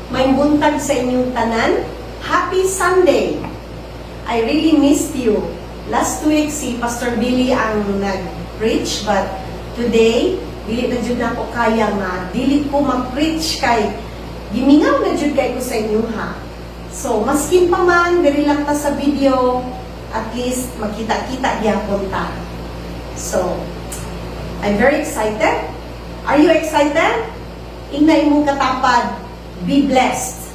Maayong buntag sa inyong tanan. Happy Sunday! I really missed you. Last week, si Pastor Billy ang nag-preach, but today, dili na jud nako kaya nga dili ko mag-preach kay gimingaw na jud kay ko sa inyo ha. So, maskin pa man, diri lang ta sa video, at least makita-kita gyapon ta. So, I'm very excited. Are you excited? Ingna imong katapad, be blessed.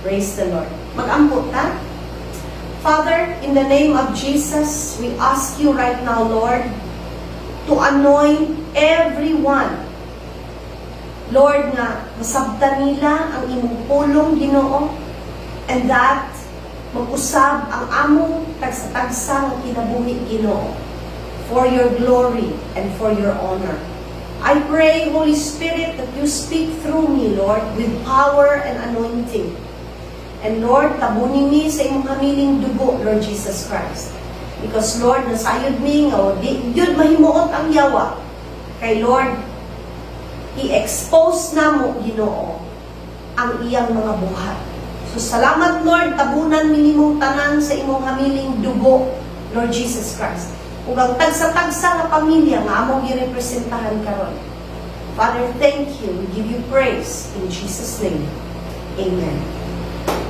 Praise the Lord. Mag-ampo ta. Father, in the name of Jesus, we ask you right now, Lord, to anoint everyone. Lord, nga masabtan nila ang imong pulong, Ginoo, and that mag-usab ang among tagsa-tagsa nga kinabuhi, Ginoo, for your glory and for your honor. I pray, Holy Spirit, that you speak through me, Lord, with power and anointing. And Lord, tabuni mi sa imong hamiling dugo, Lord Jesus Christ. Because Lord, nasayod mi nga di gyud mahimuot ang yawa. Kay Lord, i-expose namo, Ginoo, ang iyang mga buhat. So salamat, Lord, tabunan mi nimong tanan sa imong hamiling dugo, Lord Jesus Christ. Ug ang tagsa-tagsa nga pamilya nga among girepresentahan karon. Father, thank you. We give you praise in Jesus' name. Amen.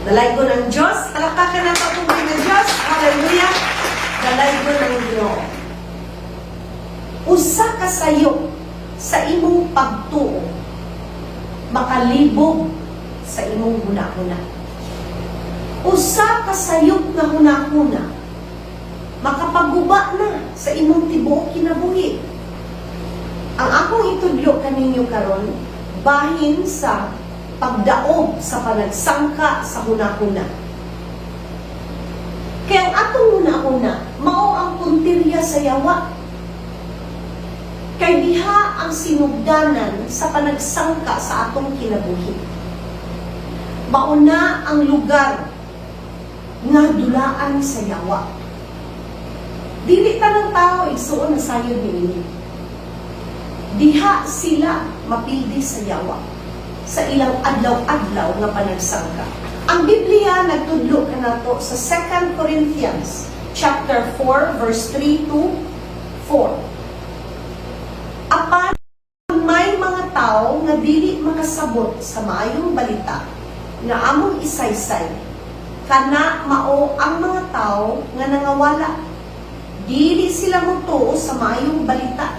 Dalaygon ang Diyos. Palakpakan nato atong ng Diyos. Hallelujah. Dalaygon ang Ginoo. Usa ka sayop sa imong pagtuo makalibog sa imong hunahuna. Usa ka sayop nga hunahuna makapaguba na sa imong tibuok kinabuhi. Ang akong itudlo kaninyo karon bahin sa pagdaog sa panagsangka sa hunahuna. Kaya ang atong hunahuna, mao ang puntirya sa yawa. Kay diha ang sinugdanan sa panagsangka sa atong kinabuhi. Mauna ang lugar nga dulaan sa yawa. Dili tanang tao, igsuon, nasayod niini. Diha sila mapildi sa yawa sa ilang adlaw-adlaw nga panagsangka. Ang Biblia nagtudlo kanato sa 2 Corinthians chapter 4 verse 3 to 4. Apan may mga tao nga dili makasabot sa maayong balita nga among isaysay, kana mao ang mga tao nga nangawala. Dili sila motuo sa maayong balita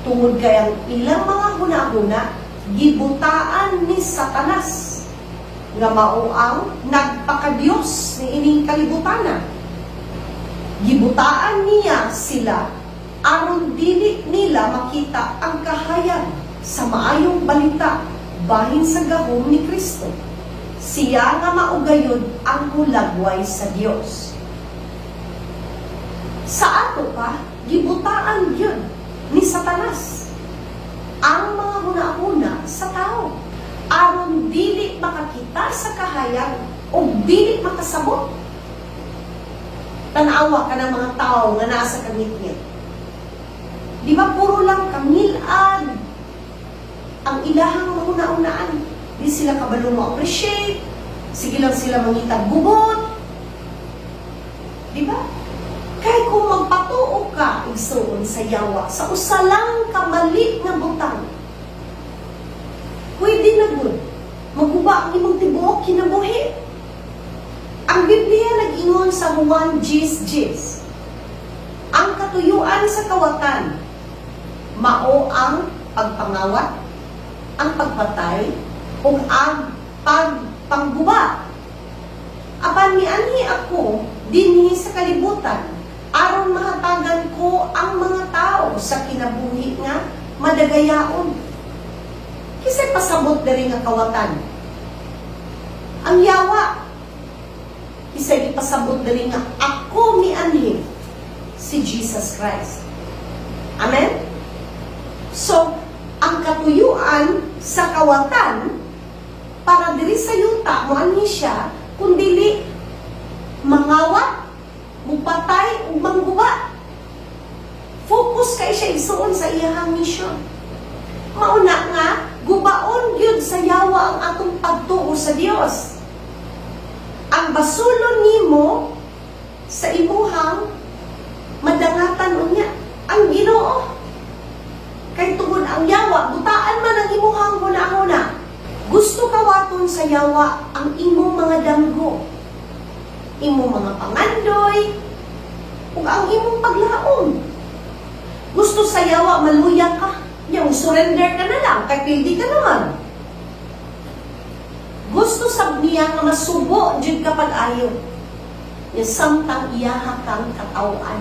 tungod kay ang ilang mga hunahuna gibutaan ni Satanas nga mao ang nagpakadiyos ni ining kalibutana. Gibutaan niya sila aron dili nila makita ang kahayag sa maayong balita bahin sa gahom ni Kristo. Siya nga mao gayud ang hulagway sa Dios. Sa ato pa, gibutaan gyud ni Satanas ang mga hunahuna sa tao aron dili makakita sa kahayag o dili makasabot. Tanawa ka ng mga tao nga nasa kangitngit. Di ba puro lang kangilad ang ilahang mahuna-hunaan? Di sila kabalo mo appreciate, sige lang sila mangitag gubot. Di ba? Kay kung magpatuo ka, igsuon, sa yawa, sa usa lang ka mali nga butang, pwede na gud maguba ang imong tibuok kinabuhi. Ang Biblia nag-ingon sa Juan 10:10, ang katuyuan sa kawatan, mao ang pagpangawat, ang pagpatay, ug ang pagpangguba. Apan mianhi ako dinhi sa kalibutan aron mahatagan ko ang mga tao sa kinabuhi nga madagayaon. Kinsay pasabot diri nga kawatan? Ang yawa. Kinsay ipasabot diri nga ako mianhi? Si Jesus Christ. Amen? So, ang katuyuan sa kawatan para diri sa yuta moanhi siya kundili mangawat, mupatay ug mangguba. Focus kay siya, igsuon, sa iyahang mission. Mauna nga gubaon gyud sa yawa ang atong pagtuo. sa Dios. Ang basulon nimo sa imuhang madangatan unya ang Ginoo. Kay tungod ang yawa, butaan man ang imuhang hunahuna. Gusto kawaton sa yawa ang imong mga damgo, imong mga pangandoy, ug ang imong paglaom. Gusto sa yawa maluya ka, yung surrender ka na lang, kay pildi ka naman. Gusto sab niya nga masubo jud ka pag-ayo. Nya samtang iyaha kang kataw-an,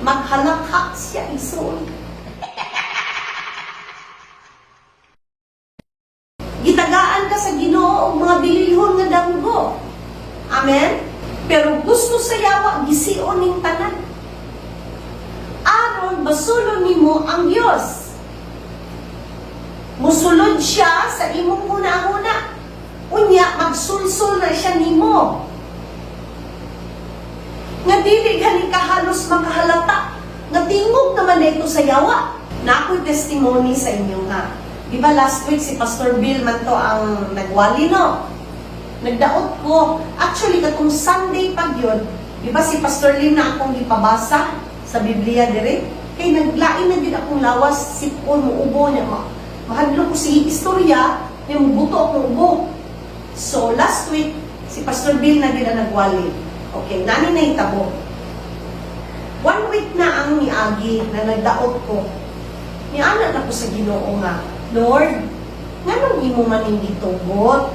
maghalakhak siya, igsoon. Gitagaan ka sa Ginoo og mga bililhon nga damgo. Amen? Pero gusto sa yawa gision ning tanan, aron basulon nimo ang Dios. Musulod siya sa imong hunahuna. Unya magsulsul na siya nimo. Nga dili gani ka halos makahalata nga tingog naman na ito sa yawa. Na ako'y testimony sa inyo ha. Di ba last week si Pastor Bill man to ang nagwali, no? Nagdaot ko. Actually, katong Sunday pag yun, di ba si Pastor Lim na akong gipabasa sa Biblia dire? Kay naglain na din akong lawas, sipon mo ubo niya. Mahadlok ko si istorya, niya mubuto akong ubo. So, last week, si Pastor Bill na din ang nagwali. Okay, nani na itabo. One week na ang niagi na nagdaot ko. Niana na ko sa Ginoo nga, "Lord, nganong imo man ning gitugot?"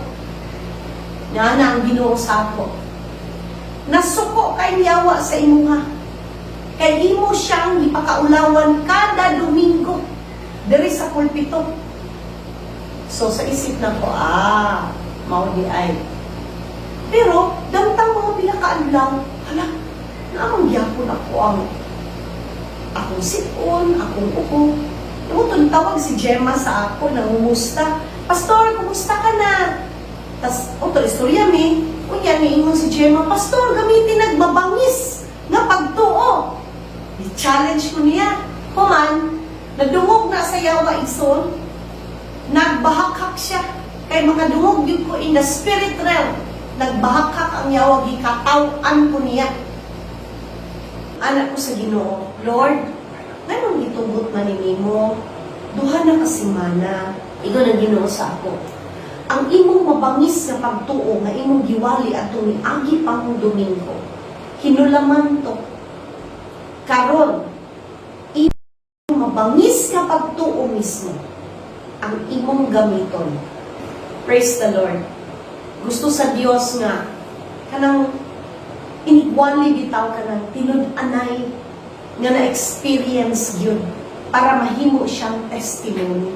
Niana ang Ginoo sa ako. "Nasuko kay yawa sa imuha. Kay imo siyang gipakaulawan kada Domingo diri sa pulpito." So sa isip na ko, ah, mao di ay. Pero damtang mga pila ka adlaw, hala, naamang gyapon ako ang akong sipon, akong ubo. Yung tawag si Gemma sa ako, nangumusta. "Pastor, kumusta ka na?" Tas, oto, istorya mi. Unya, niingon si Gemma, "Pastor, gamitin nagmabangis nga pagtuo." I-challenge ko niya. Human, nadungog na sa yawa, igsoon, nagbahakhak siya. Kay makadungog yun ko in the spirit realm. Nagbahakhak ang yawa, gikataw-an ko niya. Ana ko sa Ginoo, "Lord, nganong gitugot man nimo? 2 na ka semana." Ingon ang Ginoo sa ako, "Ang imong mabangis nga pagtuo nga imong giwali atong niagi pang Domingo, hinulaman to. Karon, imong mabangis nga pagtuo mismo ang imong gamiton." Praise the Lord. Gusto sa Dios nga kanang inigwali bitaw, kanang tinud-anay nga na-experience yun para mahimo siyang testimony.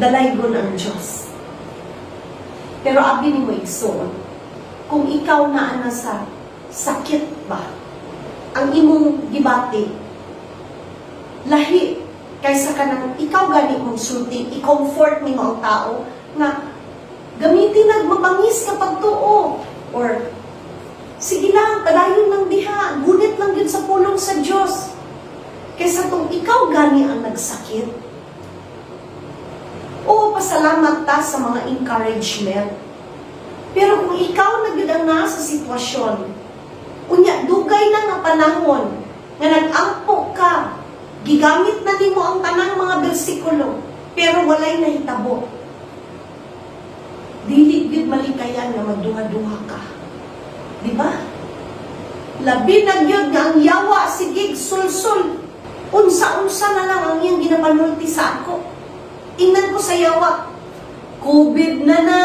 Dalaygon ang Diyos. Pero abi nimo, igsoon, kung ikaw naa na sa sakit ba, ang imong gibati, lahi kaysa kanang ikaw gani mong sulti, i-comfort nimo ang tao nga gamitin nagmabangis ka pagtuo or sige lang, padayon lang diha, gunit lang yun sa pulong sa Diyos. Kaysa tong ikaw gani ang nagsakit. Oo, pasalamat ta sa mga encouragement. Pero kung ikaw na gyud ang nasa sitwasyon, unya dugay na nga panahon nga nag-ampo ka, gigamit na nimo ang tanang mga bersikulo, pero walay nahitabo. Dili gyud malikayan nga magduha-duha ka. Di ba? Labi na gyud nga ang yawa sigig sulsul. Unsa-unsa na lang ang iyang ginapanulti sa ako. Ingnan ko sa yawa, "COVID na na.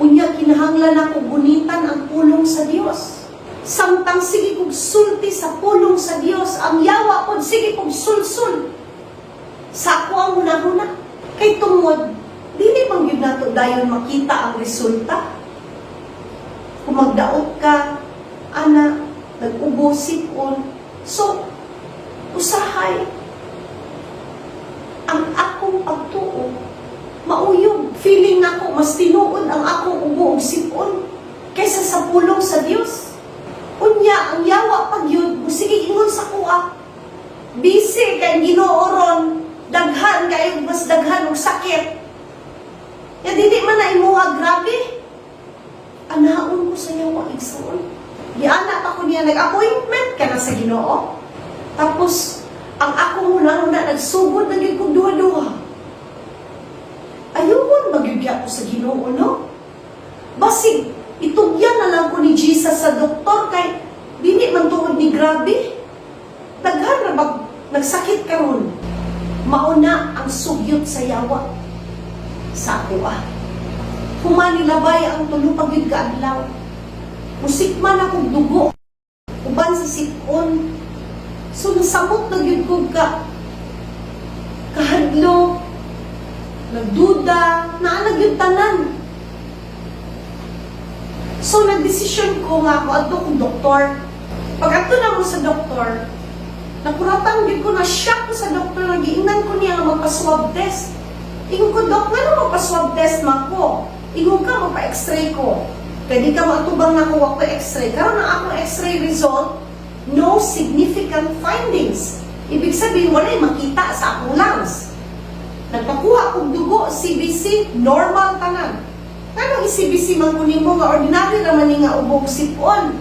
Unya kinahanglan ako gunitan ang pulong sa Dios." Samtang sige kog sulti sa pulong sa Dios, ang yawa pod sige kog sulsul sa ako ang hunahuna. Kay tungod, dili man gyud nato dayon makita ang resulta. Kung magdaot ka, ana, nag-ubo, sipon. So, usahay, ang akong pagtuo, mauyog. Feeling nako mas tinuod ang akong ubo ug sipon kaysa sa pulong sa Dios. Unya, ang yawa pag yun, sige ingon sa kuha. Busy kay Ginoo ron, daghan kayo, mas daghan og sakit. Ya dili man na imuha. nga grabe. Anaon ko sa yawa, igsuon. Giana pa ko niya, nag-appointment ka na sa Ginoo. Tapos, ang akong huna-huna, nagsugod na gyud kog duha-duha. Ayun, magyugya ko sa Ginoo, no? Basig, itugyan na lang ko ni Jesus sa doktor kay dili man tuod ni grabe. Daghan na bag nagsakit karon. Mauna ang sugyot sa yawa sa ako ah. Human nilabay ang tulo pa gyud ka adlaw. Musikman akong dugo uban sa sikon. So nasamot na gyud ko ka kahadlok, nagduda, naa na gyud tanan. So nagdesisyon ko nga ako adto kong doktor. Pag adto na mo sa doktor, nakuratan gyud ko, na shock ko sa doktor, nagiingnan ko niya nga magpa-swab test. Ingon ko, "Dok, ngano magpa-swab test man ko?" Ingon ka, "Magpa-x-ray ko." Kaya di ka maatubang na ko ko x-ray. Karon ang akong x-ray result, no significant findings. Ibig sabihin, walay makita sa akong lungs. Nagpakuha kong dugo, CBC, normal tanan. Nganong i-CBC man ko nimo nga ordinary raman ni nga ubog sipon?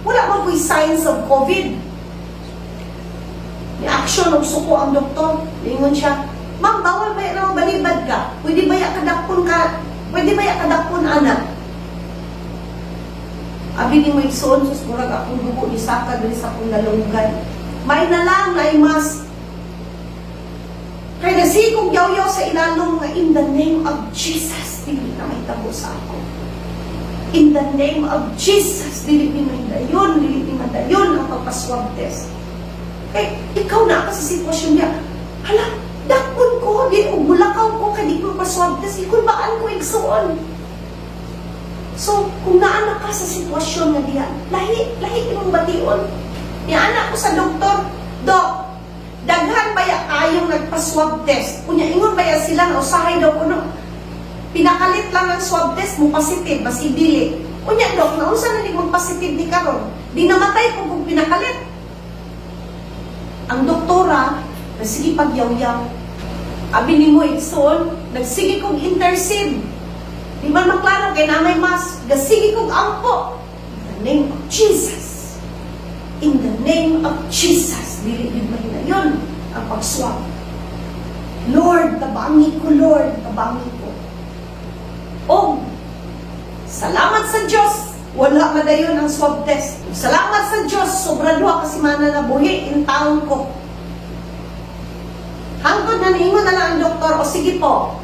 Wala man ko'y signs of COVID. Ni action og suko ang doktor. Ingon siya, "Ma'am, bawal ba na balibad ka? Pwede ba ya kadakpon ka? Pwede ba ya kadakpon ana?" Abi nimo, igsuon, sus, murag akong dugo ni saka diri sa akong dalunggan. May na lang na mas kay nasikog yaw-yaw sa ilalong nga in the name of Jesus, dili na mahitabo sa ako. In the name of Jesus, dili ni mahidayon, dili ni madayon ang pagpa-swab test. Kay ikaw na ako sa sitwasyon niya. Hala, dakpon ko, di og mulakaw ko kay di ko pa-swab test, ikulbaan ko, igsuon. So, kung naa na ka sa sitwasyon nga diyan, lahi, lahi imong bation. Niana ko sa doktor, "Dok, daghan baya kayong nagpa-swab test? Unya, ingon baya sila nga usahay daw kuno. Pinakalit lang ang swab test mo positive, basi dili. Unya, Dok, naunsa na ni mag-positive ni karon? Di namatay kung pinakalit." Ang doktora, nagsige pagyaw-yaw. Abi nimo, igsoon, nagsige kog intercede. Di man maklaro kay na may mask. Gasige kog ampo. In the name of Jesus. In the name of Jesus. Dili gyud mahinayon ang pag-swab. Lord, tabangi ko, Lord, tabangi ko. Og salamat sa Diyos, wala madayon ang swab test. Salamat sa Diyos, sobra 2 ka semana na buhi in town ko. Hangtod na niingon na lang ang doktor, "O sige po,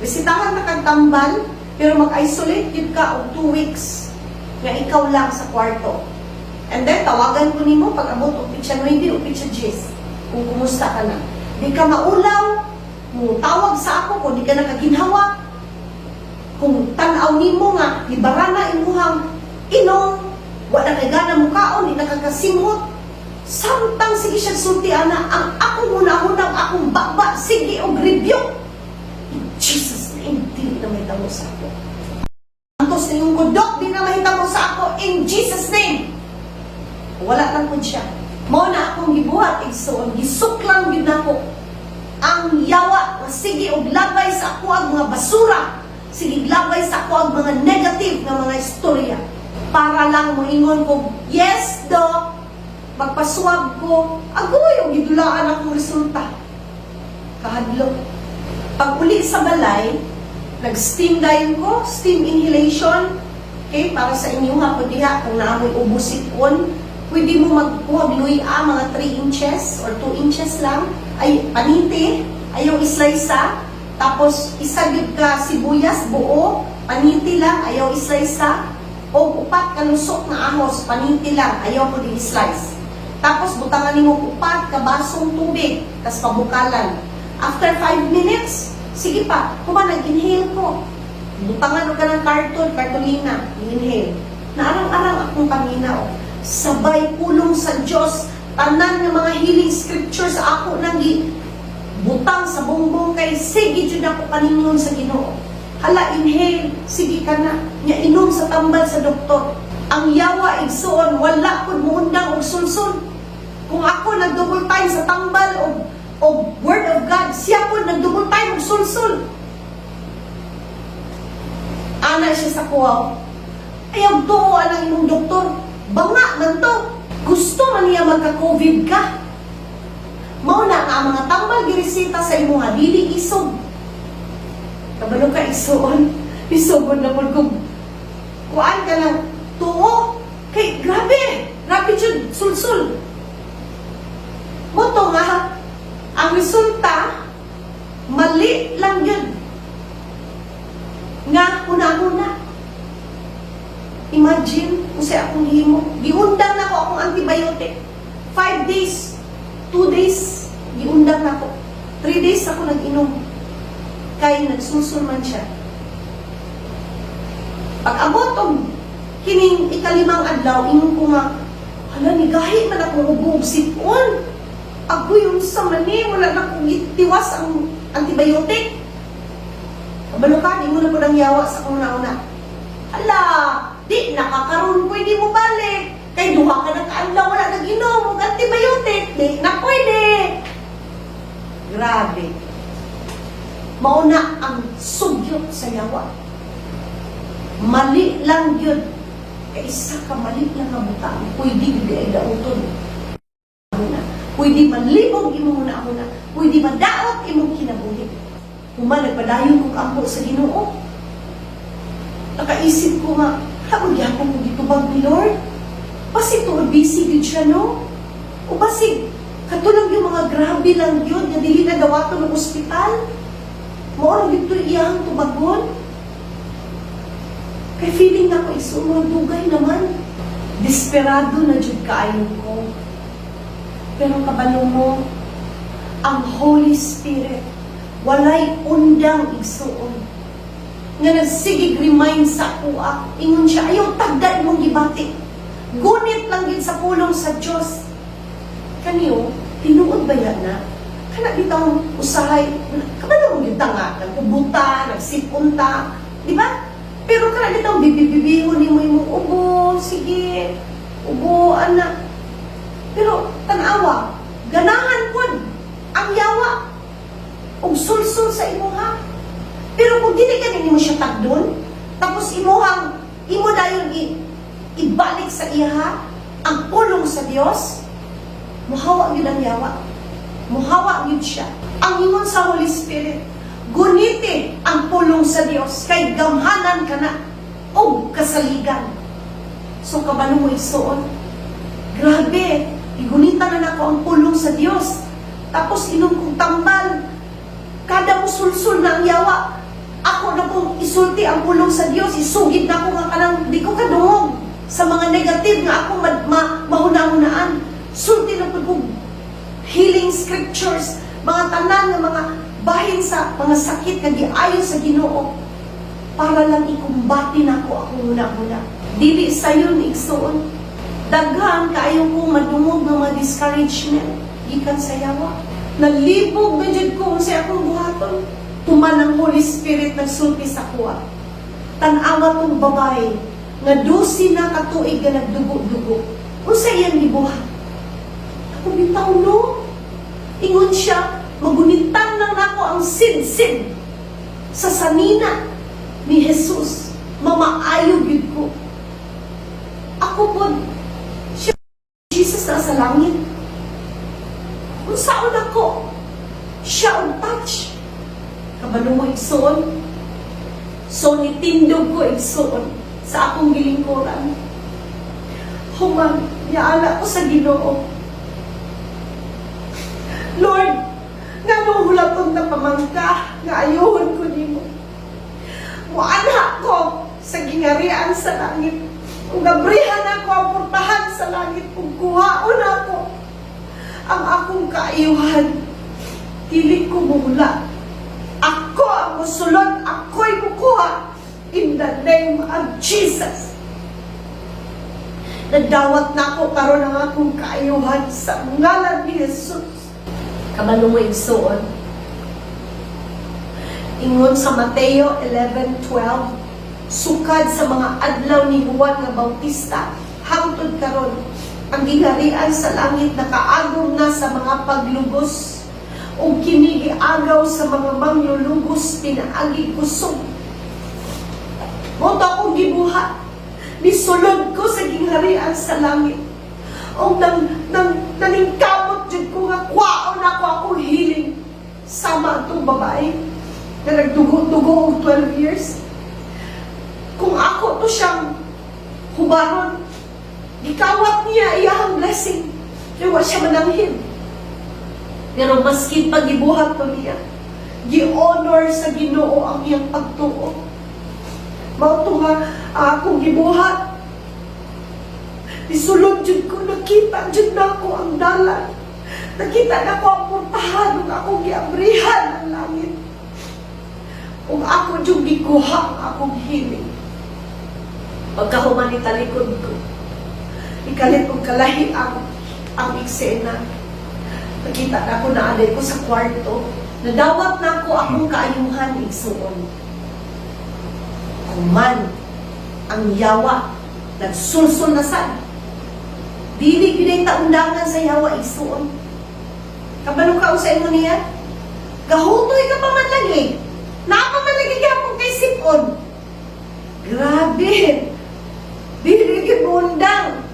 resetahan na kag tambal, pero mag-isolate gyud ka og 2 weeks nga ikaw lang sa kwarto. And then, tawagan ko nimo pag abot og petsa 9 o petsa 10 kung kumusta ka na. Di ka maulaw, mo tawag sa ako kung di ka nakaginhawa. Kung tan-aw nimo nga, libara na imuhang inong, wala kay gana mukaon, di nakakasimhot." Samtang sige siya sulti ana, ang akong hunahunang akong baba, sige og rebuke. In Jesus' name, dili na mahitabo sa ako. Antos ningon ko, "Dok, di na mahitabo sa ako, in Jesus' name." Wala lang po siya. Mao na akong gibuhat, igsoon, gisuklang gyud nako ang yawa nga sige og labay sa ako ang mga basura, sige labay sa ako ang mga negative nga mga istorya. Para lang moingon ko, "Yes, Doc, magpa-swab ko," agoy, og gidulaan akong resulta. Kahadlok. Pag uli sa balay, nag-steam dayon ko, steam inhalation. Okay, para sa inyo ha, pwede ha, kung naa moy ubo, sipon, pwede mo magkuha luya, mga 3 inches or 2 inches lang, ay paniti, ayaw islaysa, tapos isa gyud ka sibuyas, buo, paniti lang, ayaw islaysa, o upat ka lusok na ahos, paniti lang, ayaw mo din slice. Tapos butangan nimo upat ka basong tubig, tas pabukalan. After 5 minutes, sige pa, human nag-inhale ko. Butangan og ka ng karton, kartolina, inhale. Naarang-arang akong paminaw. Sabay pulong sa Diyos, tanan nga mga healing scriptures ako nang butang sa bongbong kay sige jud ako paningon sa Ginoo. Hala, inhale, sige ka na. Nya inom sa tambal sa doktor. Ang yawa, igsuon, wala pud muundang og sulsul. Kung ako nag-double time sa tambal og word of God, siya pud nag-double time og sulsul. Niana siya sa kuwaw. "Ayaw tuo ang imong doktor. Banga man to. Gusto man niya magka-COVID ka." Mao na nga ang mga tambal gireseta sa imuha, dili isog. Kabalo ka, igsuon. Isugod na pud kog kuan ka lang tuo. Kay grabe, grabe jud sulsul. Mao to nga ang resulta, mali lang yun nga huna-huna. Imagine kung sa akong himo. Giundang na ko akong antibiotic. 5 days, 2 days, giundang na ko. 3 days ako nag-inom. Kay nagsulsul man siya. Pag abot og kining ikalimang adlaw, ingon ko nga, "Hala, nigahi man akong ubo og sipon. Agoy, unsa man ni, wala na kong itiwas ang antibiotic." Kabalo ka, di mo na po nang yawa sa akong nauna. "Hala, di nakakaroon pwede mo balik. Kay duha ka na kaadlaw wala nag-inom og antibiotic, di na pwede." Grabe. Mauna ang sugyot sa yawa. Mali lang yun. Kay isa ka mali lang nga butang, pwede gyud ay dauton. Una. Pwede malibog imong una. Pwede madaot imong kinabuhi. Human, nagpadayon kong ampo sa Ginoo. Nakaisip ko nga, habang gyapon ko gitubag ni Lord. Basig tungod busy gyud siya, no? O basig, katulong yung mga grabe lang yun, nga dili na dawaton ng ospital. Mao ra gyud to iyang tubagon. Kay feeling na ko, igsuon, dugay naman. Desperado na jud kaayo ko. Pero kabalo mo, ang Holy Spirit, walay undang, igsuon. Nga nagsigig remind sa akuha. Ingon siya, "Ayaw tagda imong gibati. Gunit lang gid sa pulong sa Diyos." Kaniyo, tinuod ba yan na? Kana bitaw usahay, kabalo mo gyud ta nga, nag-ubuta, nagsipunta, di ba? Pero kana bitaw bibibibihon nimo imong ubo, sige, ubo, ana. Pero tanawa, ganahan pod ang yawa og sulsul sa imuha. Pero kung dili ka nimo siya tagdon, tapos imuhang imo dayon ibalik sa iha ang pulong sa Dios, muhawa gyud ang yawa. Muhawa gyud siya. Ang ingon sa Holy Spirit, "Guniti ang pulong sa Dios kay gamhanan ka na og kasaligan." So kabalo mo, igsuon, grabe, igunita na nako ang pulong sa Dios. Tapos inom kong tambal. Kada musulsul na ang yawa, ako na kong isulti ang pulong sa Dios, isugid na ako nga kanang di ko kadungog sa mga negative nga ako mahuna-hunaan. Sulti na pud kong healing scriptures, mga tanan nga mga bahin sa mga sakit nga giayo sa Ginoo para lang ikumbati nako akong huna-huna. Dili sayon, igsuon. Daghan kaayo ko madungog nga mga discouragement gikan sa yawa. Nalibog na jud ko sa akong buhaton. Human ang Holy Spirit nagsulti sa kuha. "Tan-awa tong babae nga 12 na katuig nga nagdugo-dugo. Unsa iyang gibuhat?" Ako bitaw, no? Ingon siya, "Magunitan lang nako ang sidsid sa sanina ni Jesus. Mamaayo gyud ko." Ako po, siya, Jesus na sa langit. Unsaon ako? Siya ang touch. Kabalo mo, igsoon. So nitindog ko, igsoon, sa akong gilingkuran. Human, niala ko sa Ginoo. "Lord, nganong hulaton na pamangka nga ayuhon ko nimo? Muanha ko sa gingarian sa langit. Ug abrihan ako ang portahan sa langit ug kuhaon ako ang akong kaayuhan. Dili ko muhula. Ako ang musulod, ako'y mukuha in the name of Jesus. Nadawat na ako karon ang akong kaayuhan sa ngalan ni Jesus." Kabalo mo, igsuon. Ingon sa Mateo 11:12, sukad sa mga adlaw ni Juan nga Bautista, hangtod karon, ang gingharian sa langit nakaagom na sa mga paglugos, ug kini giagaw sa mga manglulugos pinaagi kusog. Mao to akong gibuhat. Nisulod ko sa gingharian sa langit. O nang naningkamot jud ko nga kwaon ako akong healing. Sama atong babae na nagdugo-dugo og 12 years. Kung ako to siyang hubaron, gikawat niya iyahang blessing. Kaya wa siya mananghid. Pero maski pag gibuhat to niya, gi-honor sa Ginoo ang iyang pagtuo. Mao to nga akong gibuhat. Isulod jud ko, nakita jud nako ang dalan. Nakita nako ang portahan ug akong giabrihan ang langit. Ug ako jud gikuha ang akong healing. Pagkahuman ni talikod ko, ikalit og kalahi ang eksena. Nakita na ako na aday ko sa kwarto. Nadawat na ako akong kaayuhan, igsuon. Kuman, ang yawa, nagsulsul na sad. Dili gyud taundangan sa yawa, igsuon. Kabalo ka sa imo niya? Gahutoy ka pa man lagi. Naa pa man lagi gihapon kay sipon. Grabe. Dili gyud undang.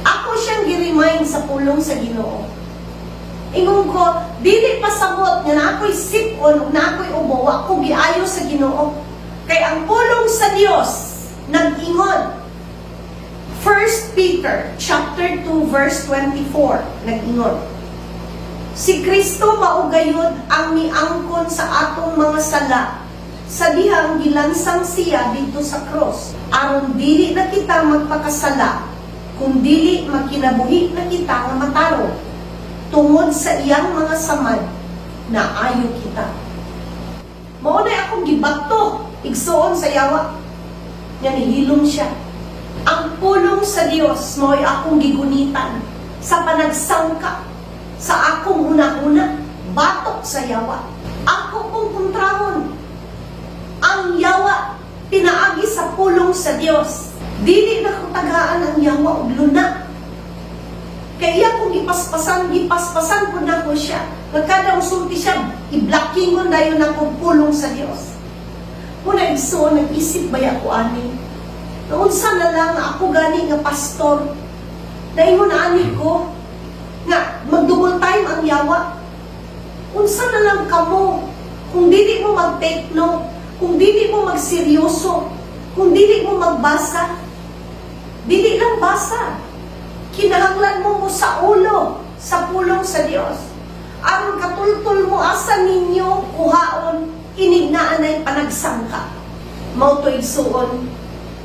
Ako siyang gi-remind sa pulong sa Ginoo. Ingon ko, dili pasabot nga naa ko'y sipon ug naa ko'y ubo, wa ko giayo sa Ginoo. Kay ang pulong sa Dios nag-ingon. 1 Peter chapter 2 verse 24 nag-ingon. Si Kristo mao gayud ang miangkon sa atong mga sala sa dihang gilansang siya didto sa cross, aron dili na kita magpakasala, kun dili magkinabuhi na kita nga matarong. Tungod sa iyang mga samad, naayo kita. Mao na akong gibato, igsuon, sa yawa. Nya nihilom siya. Ang pulong sa Dios mao'y akong gigunitan sa panagsangka sa akong huna-huna batok sa yawa. Ako kong kontrahon ang yawa pinaagi sa pulong sa Dios. Dili na ko tagaan ang yawa og luna. Kaya iya kong gipaspasan, gipaspasan ko na ko siya. Nga kada usulti siya, i-blockingon dayon ako pulong sa Dios. Muna, igsoon, nag-isip ba ako ani? Naunsa na lang nga ako gani nga pastor. Naingon na ani ko nga mag-double time ang yawa. Unsa na lang kamo kung dili mo mag-take note, kung dili mo magseryoso, kung dili mo magbasa? Dili lang basa. Kinahanglan mo mo sa ulo, sa pulong sa Dios. Aron katultol mo asa ninyo kuhaon inig naa nay panagsangka. Mao to, igsuon,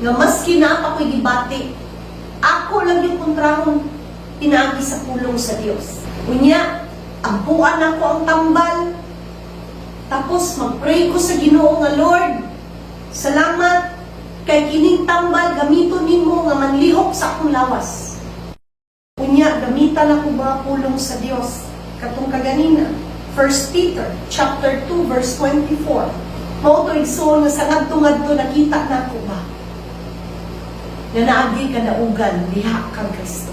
nga maski naa pa ko'y gibati, ako lang yung kontrahon pinaagi sa pulong sa Dios. Unya, ampuan ako ang tambal. Tapos mag-pray ko sa Ginoo nga, "Lord, salamat kay kining tambal gamiton nimo nga manlihok sa akong lawas." Unya, gamitan ako mga pulong sa Dios. Katong kaganina, 1 Peter chapter 2 verse 24. Mao to, igsoon, nga sa ngadto-ngadto nakita nako ba nga naagi kadaugan diha kang Kristo.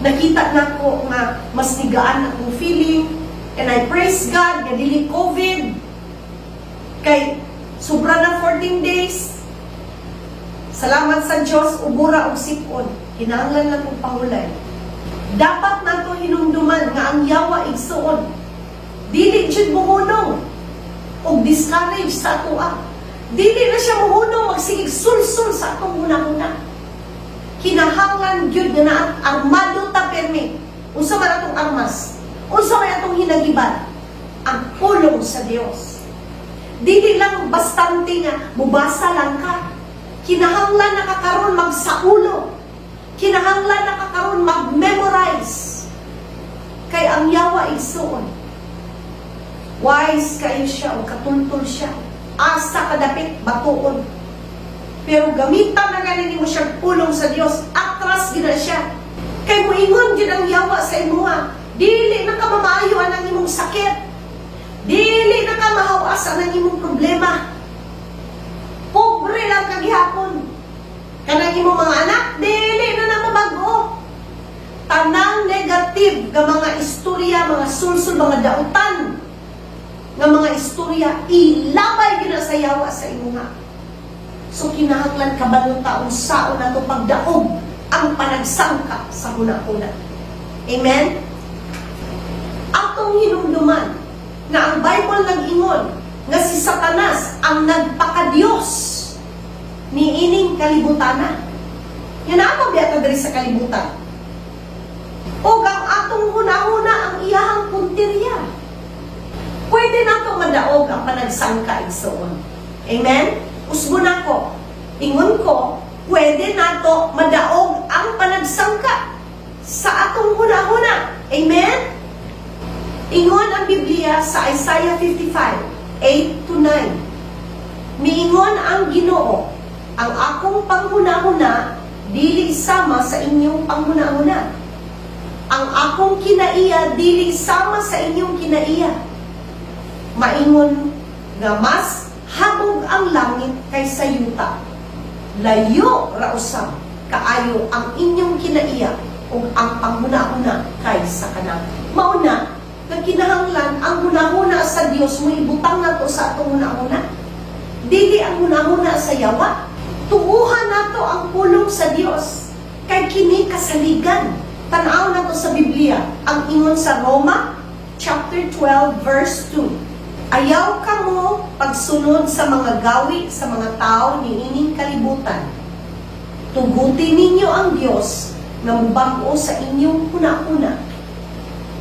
Nakita nako nga mas nigaan akong feeling and I praise God nga dili COVID kay sobra na 14 days. Salamat sa Diyos, ubo ra og sipon. Kinahanglan lang kong pahulay. Dapat nato hinumduman nga ang yawa, igsuon, dili jud muhunong og discourage sa atoa. Dili na siya muhunong magsigig sulsul sa atong hunahuna. Kinahanglan gyud nga naa armado ta permi. Unsa man atong armas? Unsa man atong hinagiban? Ang pulong sa Dios. Dili lang bastante nga mubasa lang ka. Kinahanglan na ka karon magsaulo. Kinahanglan na ka karon mag-memorize. Kay ang yawa, igsuon, wise kayo siya o katultol siya. Asa kadapit batuon. Pero gamitan na gani nimo siyang pulong sa Dios, atras gina siya. Kay moingon gyud ang yawa sa imuha, dili na ka mamaayo ang imong sakit. Dili na ka mahawas ang imong problema. Pobre lang ka gihapon. Kanang imong mga anak, dili na na mabago. Tanang negative nga mga istorya, mga sulsul, mga dautan nga mga istorya, ilabay gyud na sa yawa sa imuha. So kinahanglan kabalo ta unsaon nato pagdaog ang panagsangka sa huna-huna. Amen? Atong hinumduman nga ang Bible nag-ingon nga si Satanas ang nagpakadiyos niining kalibutana. Nga naa pa biya ta diri sa kalibutan. Og ang atong hunahuna ang iyahang punteriya. Pwede nato madaog ang panagsangka, igsoon. Amen? Usbon nako. Ingon ko, pwede nato madaog ang panagsangka sa atong hunahuna. Amen? Ingon ang Biblia sa Isaiah 55, 8 to 9. Miingon ang Ginoo, "Ang akong panghunahuna dili sama sa inyong panghunahuna. Ang akong kinaiya dili sama sa inyong kinaiya. Maingon nga mas habog ang langit kaysa yuta, layo ra usab kaayo ang inyong kinaiya ug ang panghunahuna kaysa kanako." Mao na nga kinahanglan ang hunahuna sa Dios mo ibutang nato sa atong hunahuna. Dili ang hunahuna sa yawa. Tuuhan nato ang pulong sa Dios kay kini kasaligan. Tan-aw nato sa Biblia ang ingon sa Roma chapter 12 verse 2. "Ayaw kamo pagsunod sa mga gawi sa mga tao niining kalibutan. Tuguti ninyo ang Dios nga mubag-o sa inyong hunahuna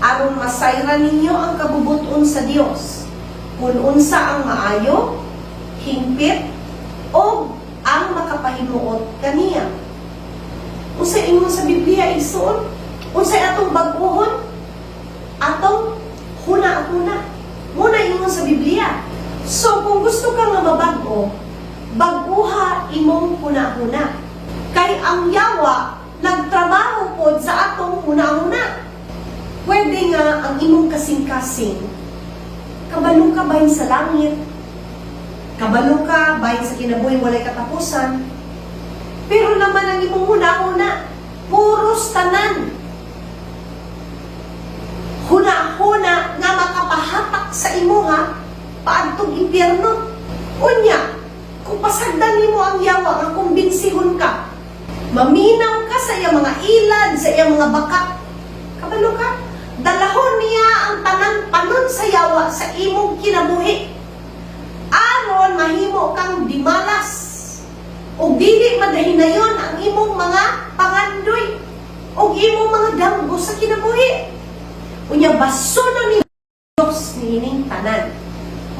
aron masayran ninyo ang kabubuton sa Dios kung unsa ang maayo, hingpit o ang makapahimuot kaniya." Unsa ingon sa Biblia, igsoon? Unsay atong bag-ohon? Atong huna-huna. Mao na ingon sa Biblia. So kung gusto ka nga mabag-o, bag-uha imong huna-huna. Kay ang yawa nagtrabaho pod sa atong huna-huna. Pwede nga ang imong kasing-kasing, kabalo ka bahin sa langit, kabalo ka bahin sa kinabuhi walay katapusan, pero naman ang imong huna-huna, puros tanan huna-huna nga makapahatak sa imuha paadtong impyerno. Unya, kung pasagdan nimo ang yawa nga kumbinsihon ka, maminaw ka sa iyang mga ilad, sa iyang mga bakak, kabalo ka, dalahon niya ang tanan panon sa yawa sa imong kinabuhi aron mahimo kang dimalas ug dili madahinayon ang imong mga pangandoy ug imong mga damgo sa kinabuhi. Unya basonon ni Dios niining tanan.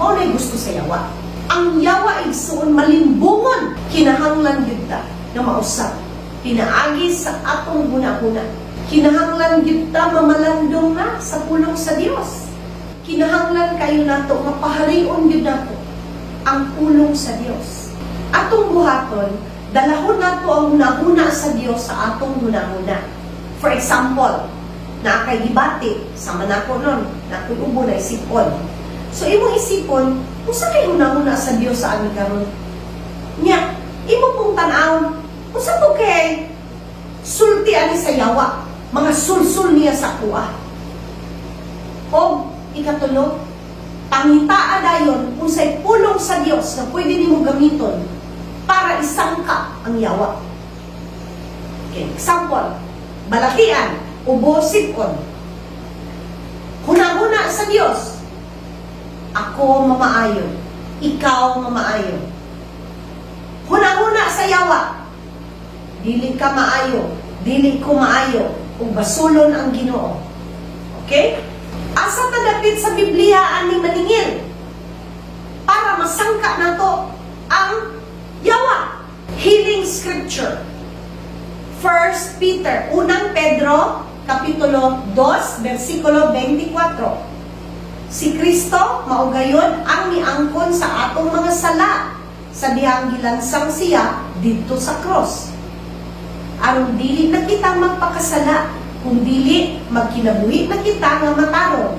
Mao na'y gusto sa yawa. Ang yawa, igsoon, malimbungon. Kinahanglan gyud ta nga mausab pinaagi sa atong hunahuna. Kinahanglan gyud ta mamalandong na sa pulong sa Dios. Kinahanglan kayo nato nga paharion gyud nato ang pulong sa Dios. Atong buhaton, dalahon nato ang hunahuna sa Dios sa atong hunahuna. For example, naa kay gibati, sama nako nun, naa koy ubo na isipon. So imong isipon, unsa kay hunahuna sa Dios sa ami karon? Nya, imo pong tan-awon, unsa po kay sulti ani sa yawa, mga sulsul niya sa kuha? O ikatulo, pangitaa dayon unsay pulong sa Dios na pwede nimo gamiton para isangka ang yawa. Okay, example, balatian, ubo, sipon. Huna-huna sa Dios. Ako mamaayo, ikaw mamaayo. Huna-huna sa yawa. Dili ka maayo, dili ko maayo, ug basulon ang Ginoo. Okay? Asa ta dapit sa Biblia ani maningil para masangka nato ang yawa? Healing scripture. First Peter, Unang Pedro, Kapitulo 2, versikulo 24. "Si Kristo mao gayon ang miangkon sa atong mga sala sa dihang gilansang siya didto sa cross. Aron dili na kita magpakasala, kung dili magkinabuhi na kita nga matarong.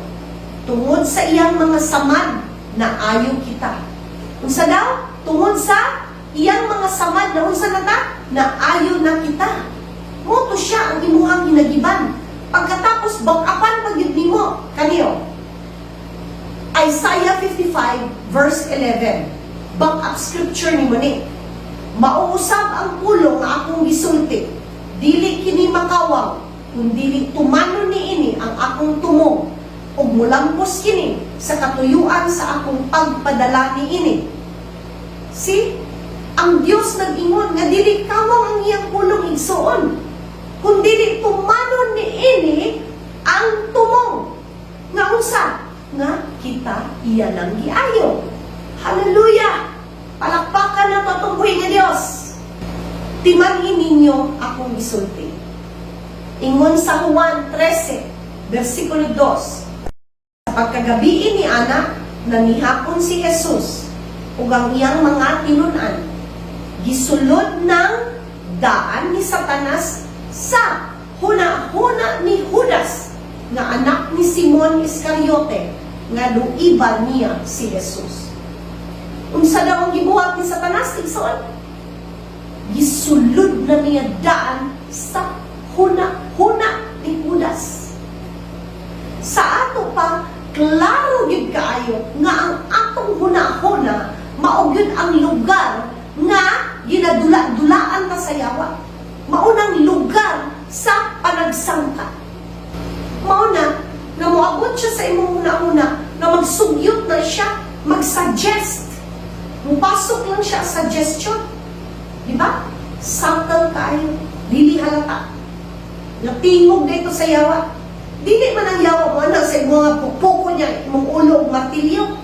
Tungod sa iyang mga samad na ayo kita." Unsa daw? Tungod sa iyang mga samad na unsa na ta? Na ayo na kita. Mao to siya ang imuhang hinagiban. Pagkatapos bakapan pa gyud nimo kaniyo. Isaiah 55 verse 11. Back up scripture nimo ni. Mauusab ang pulong nga akong gisulti. Dili kini makawang, kun dili tumanon niini ang akong tumong, ug mulampos kini sa katuyuan sa akong pagpadala niini. See? Ang Dios nag-ingon nga dili kawang ang iyang pulong, igsuon, kung dili tumanon niini ang tumong. Nga unsa? Nga kita iya nang giayo. Hallelujah! Palakpakan nato atong buhi nga Dios. Timan-i ninyo akong gisulti. Ingon sa Juan 13, versikulo 2. Sa pagkagabii ni ana, nanihapon si Jesus ug ang iyang mga tinun-an. Gisulod ng daan ni Satanas sa huna-huna ni Judas nga anak ni Simon Iscariote nga luiban niya si Jesus. Unsa daw ang gibuhat ni Satanas, igsoon? Gisulod na niya daan sa huna-huna ni Judas. Sa ato pa, klaro gyud kaayo nga ang atong huna-huna mao gyud ang lugar nga ginadula-dulaan ta sa yawa. Mao nang lugar sa panagsangka. Mao na nga moabot siya sa imong huna-huna nga magsugyot na siya, mag-suggest. Mupasok lang siya sa suggestion. Di ba? Subtle kaayo. Dili halata. Natingog dito sa yawa. Dili man ang yawa mo ana sa imong mga pukpoko niya, imong ulo ug martilyo.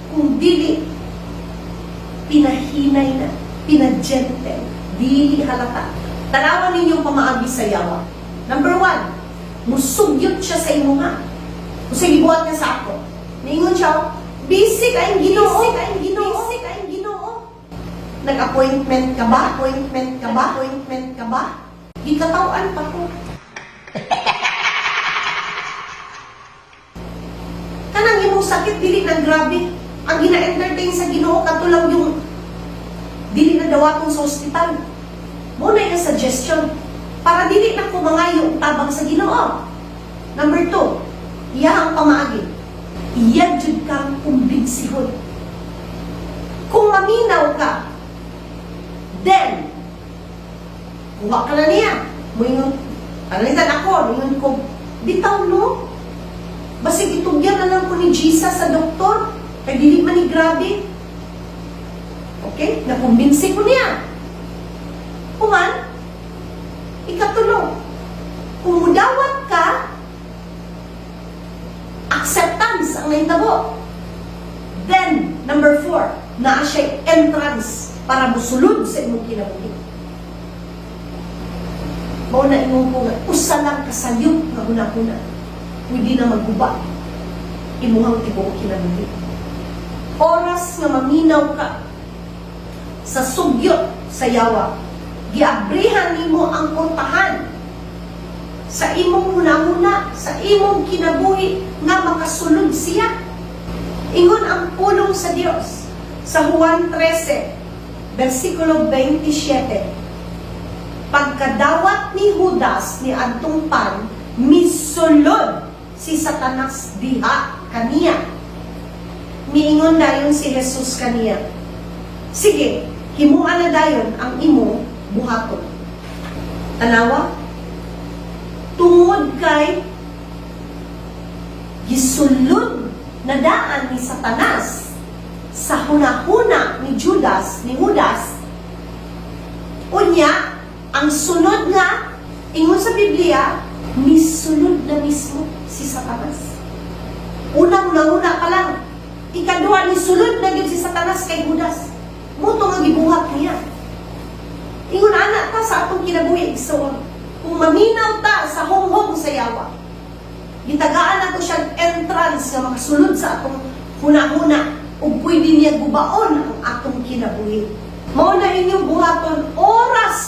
Kung dili, pinahinay na, pina-gentle, dili halata. Tanawan ninyong pamaagi sa yawa. Number one, musugyot siya sa imuha. Kung sa gibuhat niya sa ako, niingon siya, "Busy kayong Ginoo, busy kayong Ginoo, busy kayong Ginoo. Nag-appointment ka ba? Appointment ka ba? Appointment ka ba? Gikatawan pa ko. Kanang imong sakit dili na grabe. Ang gina-entertain sa Ginoo katulang yung dili na dawaton sa ospital." Mao na yung suggestion para dili na ko mangayo og tabang sa Ginoo. Number two, iya ang pamaagi. Iya jud kang kumbinsihon. Kung maminaw ka, then, kuha ka na niya. Muingon, panalitan ako, muingon ko, "Bitaw no? Basig itugyan na lang ko ni Jesus sa doktor, kay dili man ni grabe." Okay? Nakumbinsi ko niya. Human, ikatulo, kung mudawat ka, acceptance ang nahitabo. Then, number four, naa siya entrance para musulod sa imong kinabuhi. Mao na ingon ko nga usa lang kasayop nga hunahuna pwede na magguba imuhang tibuok kinabuhi. Oras nga maminaw ka sa sugyot sa yawa, giabrihan nimo ang portahan sa imong hunahuna, sa imong kinabuhi nga makasulod siya. Ingon ang pulong sa Dios sa Juan 13, versikulo 27. Pagkadawat ni Judas ni adtong pan, misulod si Satanas diha kaniya. Miingon dayon si Jesus kaniya, "Sige, himua na dayon ang imong buhaton." Tanawa, tungod kay gisulod na daan ni Satanas sa hunahuna ni Judas, ni Judas, unya, ang sunod nga, ingon sa Biblia, misulod na mismo si Satanas. Unang hunahuna pa lang. Ikaduha, nisulod na gyud si Satanas kay Judas. Mao to nga gibuhat niya. Ingon ana ta sa atong kinabuhi, igsoon. Kung maminaw ta sa honghong sa yawa, gitagaan nato siyang entrance nga makasulod sa atong hunahuna ug pwede niya gubaon ang atong kinabuhi. Mao na inyong buhaton oras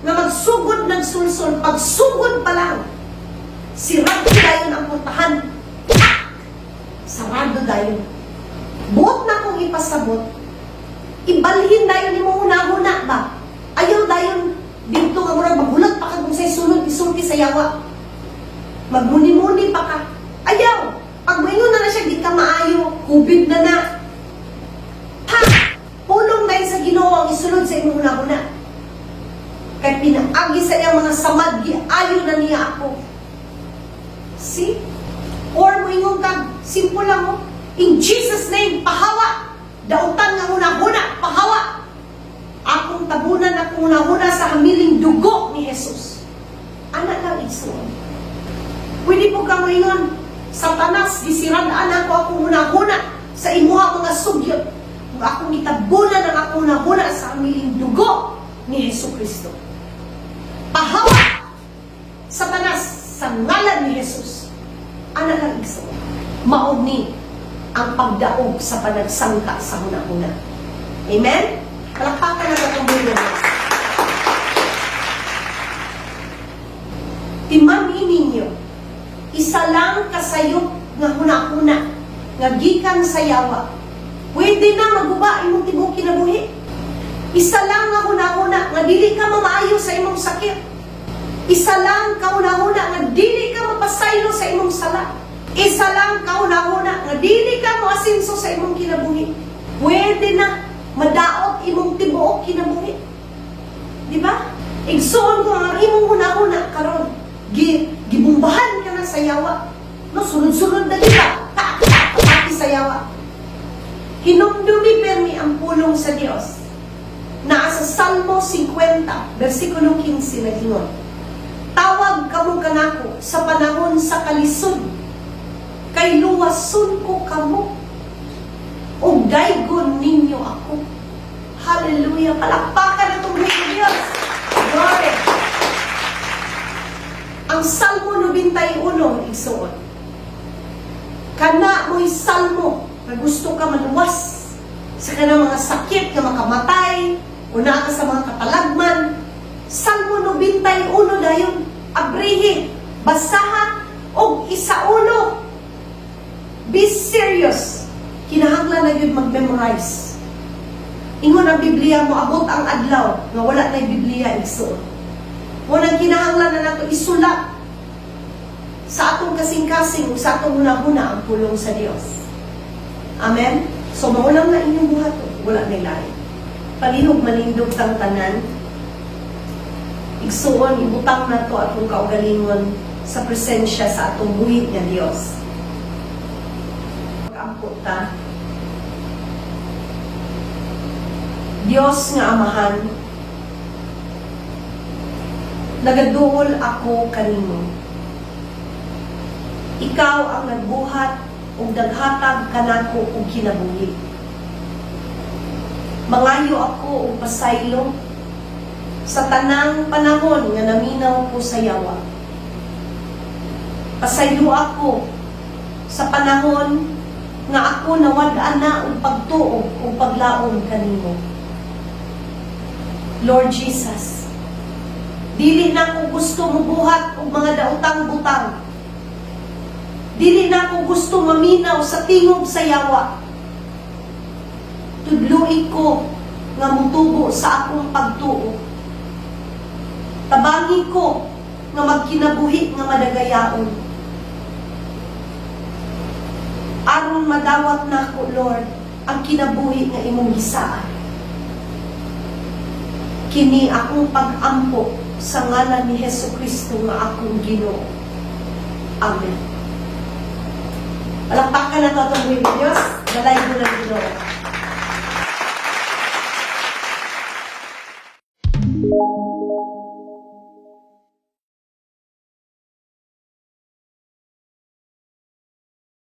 nga magsugod ng sulsol, pagsugod pa lang, sirado dayon ang portahan. Ah! Sarado dayon. Buot na kong ipasabot, ibalhin dayon nimo hunahuna ba? Ayaw dayon dito nga murag maghulat pa ka kung say sulod isulti sa yawa. Magmuni-muni pa ka. Ayaw! Pag moingon na na siya, di ka maayo, COVID na na. Ha! Pulong na sa Ginoo ang isulod sa sa imong hunahuna. Kay pinaagi sa iyang mga samad, giayo na niya ako. See? Or moingon kag, simple lang mo, "In Jesus' name, pahawa! Dautan nga hunahuna, pahawa! Akong tabunan akong hunahuna sa hamiling dugo ni Jesus." Ana lang, igsuon. Pwede pod ka moingon, "Satanas, gisirad-an ako akong hunahuna sa imuha mga sugyot. Ug akong gitabunan ang akong hunahuna sa hamiling dugo ni Hesu Kristo. Pahawa! Satanas, sa ngalan ni Jesus." Ana lang, igsuon. Mao ni ang pagdaog sa panagsangka sa hunahuna. Amen? Palakpakan na atong buhi Diyos. Timan-i ninyo, isa lang kasayop nga hunahuna nga gikan sa yawa, pwede na maguba imong tibuok kinabuhi. Isa lang nga hunahuna nga dili ka mamaayo sa imong sakit. Isa lang ka hunahuna nga dili ka mapasaylo sa imong sala. Isa lang ka hunahuna nga dili ka moasinso sa imong kinabuhi. Pwede na madaot imong tibuok kinabuhi. Di ba? Igsuon ko ang imong hunahuna karon, gibumbahan ka na sa yawa. No, sunod-sunod na, di ba? Ta, ta, ta, sa yawa. Hinumdumi permi ang pulong sa Dios. Naa sa Salmo 50, versikulo 15, nagingon, "Tawag kamo kanako sa panahon sa kalisod, kay luwason ko kamo, ug daygon ninyo ako." Hallelujah! Palakpakan atong buhi Diyos. Glory! Ang Salmo 91, igsuon. Kana mo'y salmo na gusto ka maluwas sa kanang mga sakit nga makamatay, o naa ka sa mga katalagman. Salmo 91 dayon, abrihi, basaha, og isaulo. Be serious. Kinahanglan na gyud mag-memorize. Ingon ang Biblia, moabot ang adlaw nga wala na Biblia, igsuon. Mao nang kinahanglan na nato isulat sa atong kasing-kasing ug sa atong hunahuna ang pulong sa Dios. Amen? So mao lang na inyong buhaton, wala na lain. Palihog manindog tang tanan. Igsuon, ibutang nato atong kaugalingon sa presensya sa atong buhi nga Dios. Mag-ampo ta. Dios nga Amahan, nagaduol ako kanimo. Ikaw ang nagbuhat ug naghatag kanako og kinabuhi. Mangayo ako og pasaylo sa tanang panahon nga naminaw ko sa yawa. Pasaylo ako sa panahon nga ako nawad-an na og pagtuo ug paglaom kanimo. Lord Jesus, dili na ko gusto mubuhat og mga daotang butang. Dili na ko gusto maminaw sa tingog sa yawa. Tudloi ko nga mutubo sa akong pagtuo. Tabangi ko nga magkinabuhi nga madagayaon. Aron madawat nako, Lord, ang kinabuhi nga imong gisaad. Kini akong pag-ampo sa ngalan ni Hesu Kristo nga akong Ginoo. Amen. Palakpakan nato atong buhi Diyos. Dalaygon ang Ginoo.